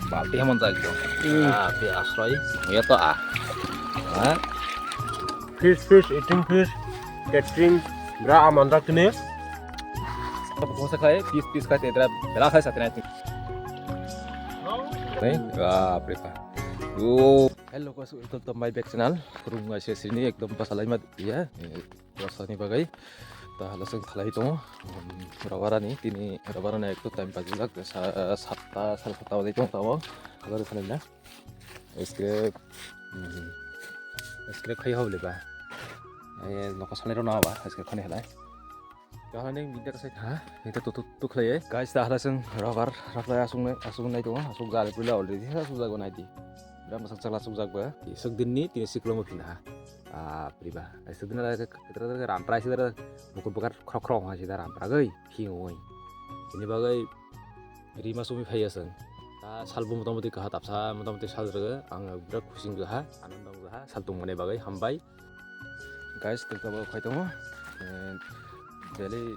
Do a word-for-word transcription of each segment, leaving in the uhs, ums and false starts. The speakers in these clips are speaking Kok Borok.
Balti hamon jai to. Hmm. Ah, pi asroi. Ya to ah. Ha? Fish, fish, eating fish, catching, bra amandra kini. Kung sa khai, piece, piece khai, tetra, bela khai sa tenai. Hey, ah, apa? Oh. Hello guys, welcome to my back channel. Kurung ngai se sini ekdom pasalai mat ya. Rosani bagai. Ta hala seng thalai tongo. Robarani tini robarani ekto time pajak sa satta sare satta wajai tongo tabo. Robar thalai na. Scrap. Scrap khai hobli ba. Ai noka salai rona ba scrap khani halai. Kahana ning bidya kasai ha. Nita tu tu tu khlai. Guys ta hala seng robar raklai asung nai asung nai tongo. Asung gal pula already asung jago nai di. Bram sak chakla suk jak ba. Suk din ni tini siklo mo phin ha. Ah, priba. Ai suk din la ke ketra ketra ram prai sidar. Bukur bukar krok krok ha sidar ram pragai. Phi oi. Ini bagai rima sumi phai asang. Ta salbu motamoti kaha tapsa motamoti sal rega. Ang bira khusing gaha, anandang gaha, sal tung mane bagai hambai. Guys, tei tabuk khai tongo. Eh, daily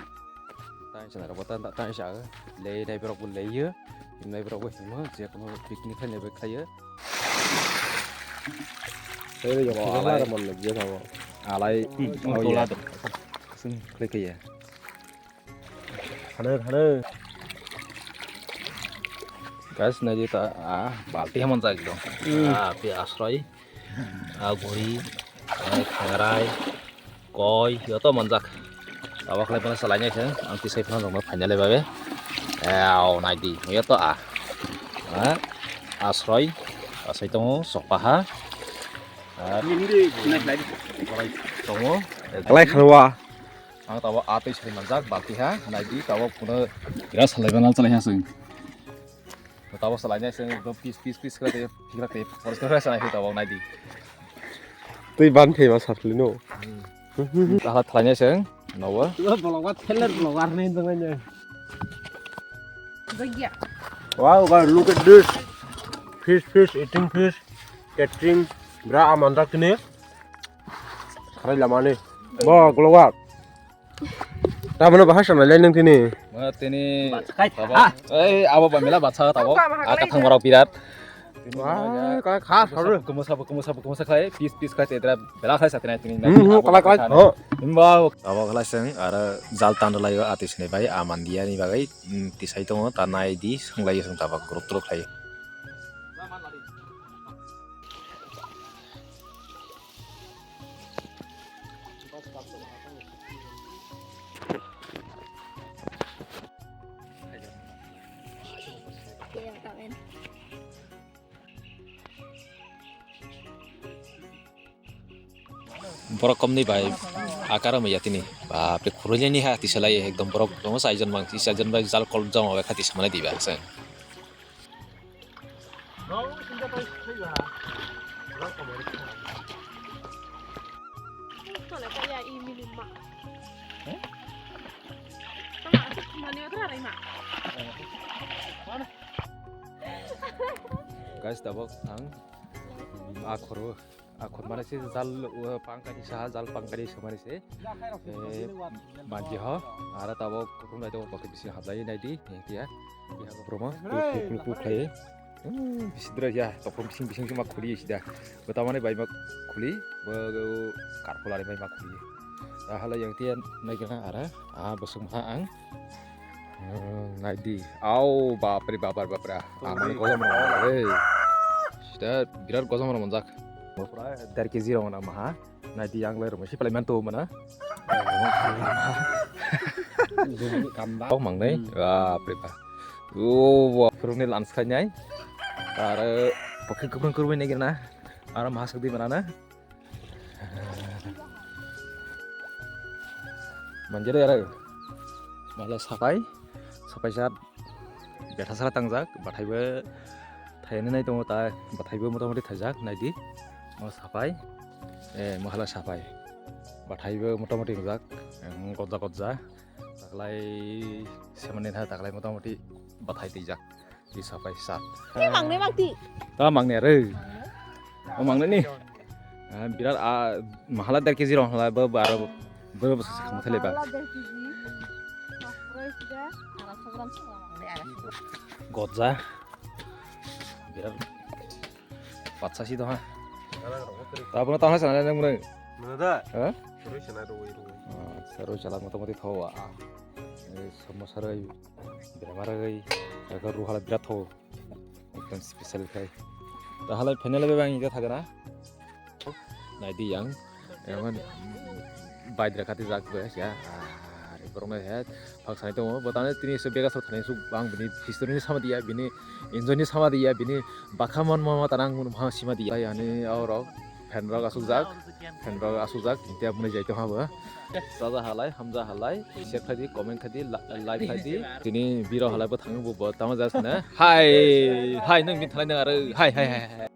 tai chana rok ta tai cha le dai borok bo le yo. Himnai borok bo himo je kono picnic khai ne bai khlai yo. Tei yo Bo khajama alai. Rok mon le je kabo. Alai Hmm, oh tola ya. Sing khlai kaya. Hano hano. Guys, nai di ta ah balti hamon jak dong. Hmm. Ah, pi asroi. Ah, guri, ah, khangarai, koi, yoto manjak. Tabok khlai phano salai nai se, ang tisai phano rokno phainai le babe. Ew, nai di, yoto ah. Ah, asroi, asai tongo, sokpaha. Ah, asroi tongo. Kalai khalwa. Ang tabok ah twi salai manjak, balti ha, nai di, tabok phano gra salai manal chalai ha sing. Tabok salai nai sing, ekdom pis, pis, pis khlai tei, phikla tei, poriskar khlai sanai tabok nai di. Twi ban phai ma sarli no. Hmm. Hala thalai nai sing, nobo. Vlogger, thriller vlogger ni tong nai. Wow, guys, look at this. Fish, fish, eating fish, catching. Bra amandra kini. Kharai lama ni. Bo, vlogger. Tabano bahai samlai lai nang tini. Ma tini Bacha kai baba. Tha. Ei, abo ba mela bacha tabo. Tha, tha, Ah, tha, kathang tha. Borok birat. Wah, ka kha saru. Kumo sabo, kumo sabo, kumo sa khai, pis, pis khai, tedra, bela khai sa tini, tini. Hmm, hmm, Abo kalai, kalai. Khai. Oh. Imba. Abo khlai seng, ara jal tan lai yo, ati sini bai, aman dia ni bagai, hmm, tisai tongo, ta nai di, seng lai seng tabak, grup truk khai. Borok komni bai akara maya tini. Bapre khurui ni ha tisalai ekdom borok tongo saijon mang saijon bai jal kol jama bai khati samani diba se. Guys, tabok ang akhoro. Akhor mane se jal, uh, pangkani saha jal pangkani samani se. Eh, manji ho, ara tabok kuphum nai tabok bakhe bising hablai nai di, eh, kiya. Kiya kuphum ma, kuk, kuk, kuk, kuk khlai. Hmm, bisi dra ya, tokhrom bising bising ma khuli sida. Bo tamani bai ma khuli, bo karpulari bai ma khuli. Tahala yang tiya nai gana ara, ah, bosong ma ang. Hmm, nai di. Au, bapre, bapar, bapra. Amani gojam rok manjak, hey. Sida birat gojam rok manjak. Bapra, der kg rok manjak maha. Nai di, ang lai rok si palai manto mana. Kok mangnai. Hmm. Bapre, bap. Oh, wa, kurung ni lans khai nai. Aro, pokhe kuprung kurbai nai gana. Aro maha sak di mana na. Manjari aro. Mala sapai, sapai sat, betha sara tangjak, bathai bo thaini nai tongo ta, bathai bo motamoti thaijak, nai di. Mo sapai, eh, mo hala sapai. Bathai bo motamoti wngjak, em, gojja gojja. Taklai semani tha, taklai motamoti bathai twijak. Di sapai sat. Ini mang ni mang ti. Ta mang ni are. O mang ni. Ah, birat a mahala der kg rong hala bo baro bo bo sakang thale ba. Mahala der kg. Gojja. Patsa si doha. Tabuk tamo sana nang mreng. Mana da? Ha? Rui sana rui rui. Saroi chala motamoti thowa. Somo saroi, bemar roi, ruhala birat tho. Ekdom special khai. Tahalai final be bang ida thagana. Naidi yang. Emang baidra kati jak be ya. Are korong he. Phak sanai tongo, bo tane tini se bega sok thani suk bang bini history ni sama diya, bini enjoy ni sama diya, bini bakha mon mama tanang mun ma sima diya. Yani aurok fan rok asuk jak, fan rok asuk jak, intia muni jai tong habo. Saja halai, hamja halai, share khai di, comment khai di, like khai di. Tini biro halai bo thang bo bo tama jas na. Hai, hai nang bin thalai nang aro. Hai, hai, hai, hai.